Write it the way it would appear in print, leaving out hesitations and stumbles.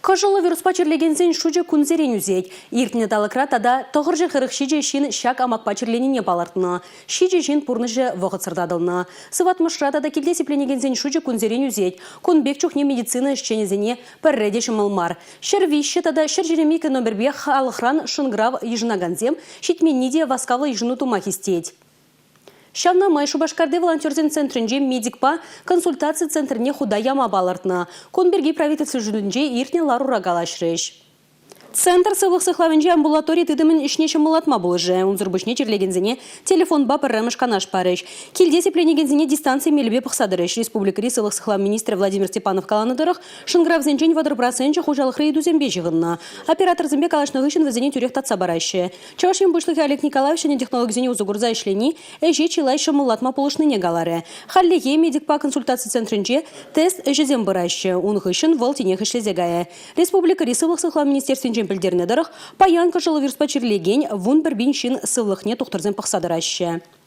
Кӑшӑллӑ вируспа чирлекенсен шучӗ кунсерен ӳсет. Иртнӗ талӑкра тата 947 ҫын ҫак амакпа чирленине палӑртнӑ. Ҫичӗ ҫын пурнӑҫӗ вӑхӑтсӑр татӑлнӑ. Сыватмӑшра тата килте сипленекенсен шучӗ кунсерен ӳсет. Кун пек чухне медицина ӗҫченӗсене пӗрре те ҫӑмӑл мар. 103 тата 122 номерпе халӑхран шӑнкӑрав йышӑнакансем ҫитменни те васкавлӑ йышӑну тума хистет. Ҫавна май Шупашкарти волонтерсен центрӗнче медикпа консультаци центрне хута яма палӑртнӑ. Кун пирки правительство ҫуртӗнче иртнӗ ларура калаҫрӗҫ. Центр сывлӑх сыхлавӗнчи амбулатори тытӑмӗн ӗҫне ҫӑмӑллатма пулӑшӗ. Унсӑр пуҫне чирлекенсене телефонпа пӗрремӗш канаш парӗҫ. Килте сипленекенсене дистанци мелӗпе пӑхса тӑрӗҫ. Республикӑри сывлӑх сыхлав министрӗ Владимир Степанов каланӑ тӑрӑх, шӑнкӑравсенчен 30 проценчӗ хуҫалӑхри ыйтусемпе ҫыхӑннӑ. Операторсемпе калаҫнӑ хыҫҫӑн вӗсене тӳрех татса параҫҫӗ. Чӑваш Ен Пуҫлӑхӗ Олег Николаев ҫӗнӗ технологисене усӑ курса ӗҫлени ӗҫе чылай ҫӑмӑллатма пулӑшнине каларӗ. Хальлӗхе медикпа консультаци центрӗнче тест ӗҫӗсем пыраҫҫӗ. Ун хыҫҫӑн вӑл тинех ӗҫлесе кайӗ. Республикӑри Сывлӑх сыхлав министерствинчен пӗлтернӗ тӑрӑх, паян кӑшӑлвируспа чирлекен 11 пин ҫын сывлӑхне тухтӑрсем пӑхса тӑраҫҫӗ.